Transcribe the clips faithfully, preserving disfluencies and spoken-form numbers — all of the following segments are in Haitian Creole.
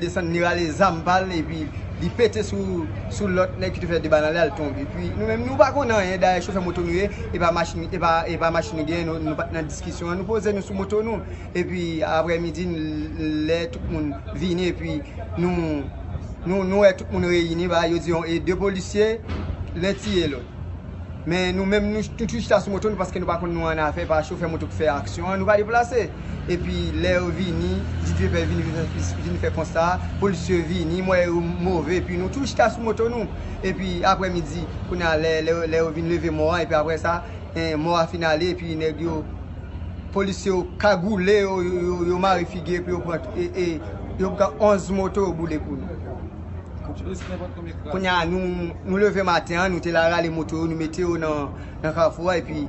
desann, li rale zam pa l, epi li pete sou, sou lòt nèg ki te fè deba nan lè a, l tonbe. Epi nou menm, nou pa konn anyen, dayè chofè moto nou ye, e pa machin, e pa, e pa machin nou genyen, nou, nou pa t nan diskisyon an, nou poze nou sou moto nou. Epi aprèmidi, lè tout moun vini, epi nou, nou, nou wè tout moun reyini, ba, yo di yon, e de polisye, len tiye lòt. Men nou menm, nou, nou toujou chita sou moto nou, paske nou pa konn nou an afè, pa chofè moto ki fè aksyon an, nou pa deplase. Epi lè yo vini, di depè vini, vini fè, vini fè konsta, polisye vini, m wè yo move, epi nou toujou chita sou moto nou. Epi aprèmidi, kounye a, lè, lè, lè yo vin leve mò a, epi apre sa, en, mò a fin ale, epi nèg yo, polisye yo kagoule, yo, yo, yo, yo mare figi, epi yo pran, e, e, yo pran onz moto, yo boule pou nou. Kounye a, nou, nou leve maten an, nou te la rale moto yo, nou mete yo nan, nan kafou a, epi,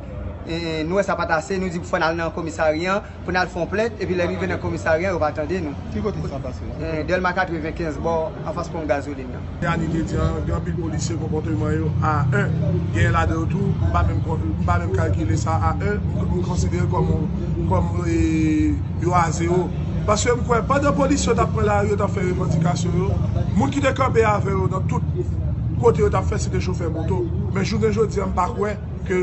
e, nou wè sa pa t ase, nou di fò n al nan komisarya an, pou n al fè yon plent, epi lè n rive nan komisarya an, yo pa tande nou. Ki kote sa pase la? E, Dèlma katrevenkenz, bò, anfas ponp gazolin nan. Annie te di an, gen anpil polisye konpòteman yo a en. Gen ladan yo tou, m pa menm kon-, m pa menm kalkile sa a en, m, m konsidere kòm, kòm, e, yo a zewo. Paske m kwè, pandan polisye yo t ap pran lari, yo t ap fè revandikasyon yo, moun ki te kanpe avè yo nan tout kote yo t ap fè, se te chofè moto. Men jounen jodi a, m pa kwè ke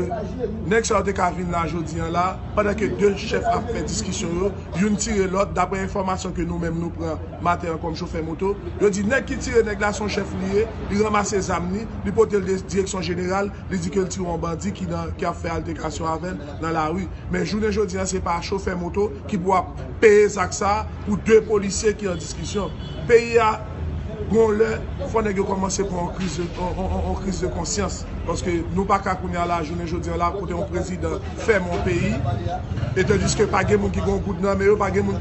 nèg sa yo te ka vin la jodi a la, pandan ke de chèf ap fè diskisyon yo, youn tire lòt, daprè enfòmasyon ke nou menm nou pran maten an kòm chofè moto, yo di nèg ki tire nèg la se yon chèf li ye, li ranmase zam li, li pote l de direksyon jeneral, li di ke l tire yon bandi ki nan, ki ap fè altèkasyon avè l nan lari. Men jounen jodi a, se pa chofè moto ki pou ap peye zak sa a pou de polisye ki an diskisyon. Peyi a, gon lè, fò nèg yo kòmanse pran yon kriz de, yon, yon, yon, yon kriz de konsyans. Paske nou pa ka kounye a la, jounen jodi a la, kote yon prezidan fèmen yon peyi, e tandiske pa gen moun ki gen yon goud nan men yo, pa gen moun